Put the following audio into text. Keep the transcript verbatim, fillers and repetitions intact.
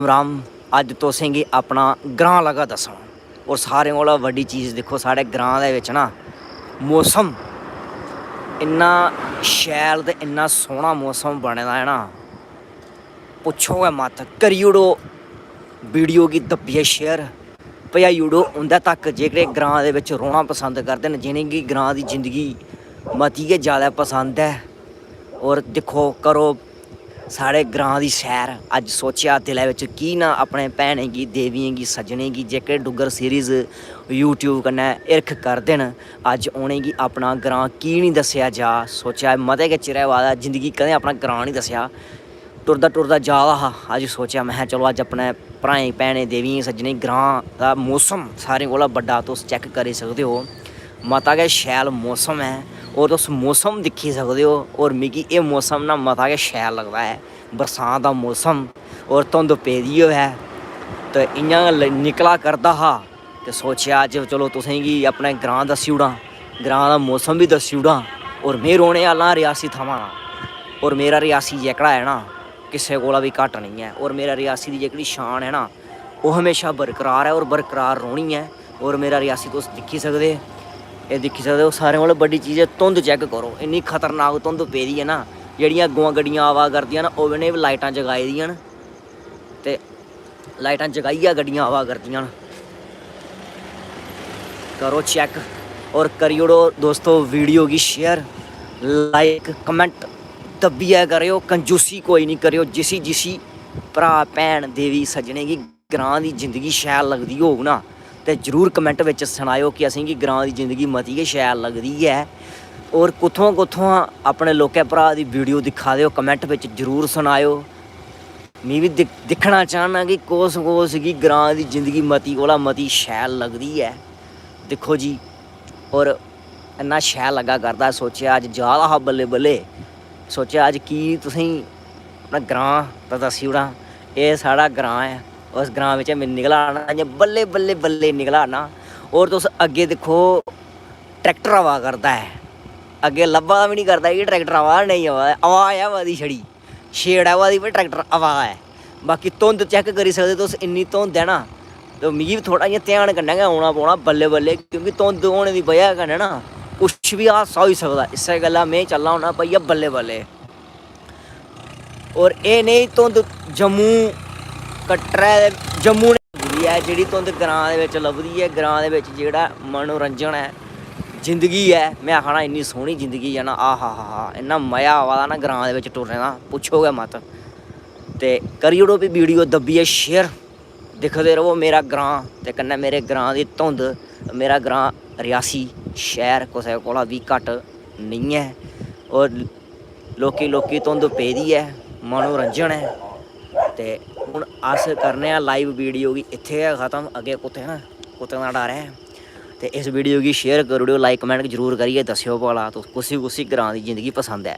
राम, अज्ज तुसेंगी अपना ग्रांऽ लगा दस्सना। और सारें कोला बड्डी चीज़ दिक्खो, साढ़े ग्रांऽ दे बिच ना मौसम इन्ना शैल ते इन्ना सोह्ना मौसम बने दा ऐ ना, पुच्छो गै मत। करी ओड़ो वीडियो गी दब्बियै share, पजाई ओड़ो उं'दे तक जेह्ड़े ग्रांऽ दे बिच रौह्ना पसंद करदे न, जि'नेंगी ग्रांऽ दी जिंदगी मती गै ज़्यादा पसंद ऐ। और दिक्खो, करो साढ़े ग्रांऽ दी सैर। अज्ज सोचेआ दिलै बिच की ना अपने भैनें गी, देवियें गी, सज्जनें गी, जेह्के डुग्गर series YouTube कन्नै हिरख करदे न, अज्ज उ'नेंगी अपना ग्रांऽ की निं दस्सेआ जा। सोचेआ मते गै चिरै बाद जिंदगी कदें अपना ग्रांऽ निं दस्सेआ। टुरदा टुरदा जा दा हा, अज्ज सोचेआ, महां चलो अज्ज अपने भ्राएं, भैनें, देवियें, सज्जनें, ग्रांऽ दा मौसम सारें कोला बड्डा तुस check करी सकदे ओ। मता गै शैल मौसम ऐ और तुस मौसम दिक्खी सकदे ओ। और मिगी एह् मौसम ना मता गै शैल लगदा ऐ, बरसांत दा मौसम। और धुंध पेदी होऐ ते इ'यां गै ल-, निकला करदा हा ते सोचेआ अज्ज चलो तुसेंगी अपने ग्रांऽ दस्सी ओड़ां, ग्रांऽ दा मौसम बी दस्सी ओड़ां। और में रौह्ने आह्ला आं रियासी थमां, और मेरा रियासी जेह्कड़ा ऐ ना, किसै कोला बी घट्ट नेईं ऐ। और मेरा रियासी दी जेह्कड़ी शान ऐ ना, ओह् म्हेशा बरकरार ऐ और बरकरार रौह्नी ऐ। और मेरा रियासी तुस दिक्खी सकदे, एह् दिक्खी सकदे ओ, सारें कोला बड्डी चीज़ ऐ, धुंध check करो, इन्नी खतरनाक धुंध पेदी ऐ ना, जेह्ड़ियां अग्गुआं गड्डियां आवा करदियां न, उ'नें बी लाइटां जगाई दियां न ते लाइटां जगाइयै गड्डियां आवा करदियां न। करो check और करी ओड़ो दोस्तो वीडियो गी share, like, comment दब्बियै करेओ, कंजूसी कोई निं करेओ। जिसी जिसी भ्राऽ, भैन, देवी, सज्जनें गी ग्रांऽ दी जिंदगी शैल लगदी होग ना, ते जरूर comment बिच सनाएओ कि असेंगी ग्रांऽ दी जिंदगी मती गै शैल लगदी ऐ। और कुत्थुआं कुत्थुआं अपने लोकें भ्राऽ दी वीडियो दिक्खा दे ओ, comment बिच जरूर सनाएओ। में बी दिक-, दिक्खना चाह्न्नां कि कुस कुस गी ग्रांऽ दी जिंदगी मती कोला मती शैल लगदी ऐ। दिक्खो जी, और इन्ना शैल लग्गा करदा, सोचेआ अज्ज जा दा हा बल्लें बल्लें, सोचेआ अज्ज की तुसेंगी अपना ग्रांऽ दा दस्सी ओड़ां। एह् साढ़ा ग्रांऽ ऐ, उस ग्रांऽ बिच्चा में निकला ना, इ'यां बल्लें बल्लें बल्लें निकला ना। और तुस अग्गें दिक्खो, ट्रैक्टर आवा करदा ऐ, अग्गें लब्भा दा बी निं करदा कि ट्रैक्टर आवा दा, नेईं आवा दा, आवाज आवा दी छड़ी। छेड़ आवा दी पर ट्रैक्टर आवा दा ऐ। बाकी धुंध check करी सकदे तुस, इन्नी धुंध ऐ ना, ते मिगी बी थोह्ड़ा इ'यां ध्यान कन्नै गै औना पौना बल्लें बल्लें, क्योंकि धुंध होने दी बजह कन्नै ना कुछ बी हादसा होई सकदा। इस्सै गल्ला में चलना होन्ना भैया बल्लें बल्लें। और एह् नेही धुंध जम्मू, कटरै दे, जम्मू ने लभदी ऐ, जेह्ड़ी धुंध ग्रांऽ दे बिच लभदी ऐ। ग्रांऽ दे बिच जेह्ड़ा मनोरंजन ऐ, जिंदगी ऐ, में आखना इन्नी सोह्नी जिंदगी ऐ ना, आ हा हा हा, इन्ना मज़ा आवा दा ना ग्रांऽ दे बिच टुरने दा, पुच्छो गै मत। ते करी ओड़ो भी वीडियो दब्बियै share, दिखदे र'वो मेरा ग्रांऽ ते कन्नै मेरे ग्रांऽ दी धुंध। मेरा ग्रांऽ रियासी शैह्र कुसै कोला बी घट्ट नेईं ऐ। और लौह्की लौह्की धुंध पेदी ऐ, मनोरंजन ऐ। ते हून अस करने आं live वीडियो गी इत्थै गै खत्म, अग्गें कुत्थै ना कुत्थै दा डर ऐ। ते इस वीडियो गी share करी ओड़ेओ, like comment जरूर करियै दस्सेओ भला तुस कुसी कुसी ग्रांऽ दी जिंदगी पसंद ऐ।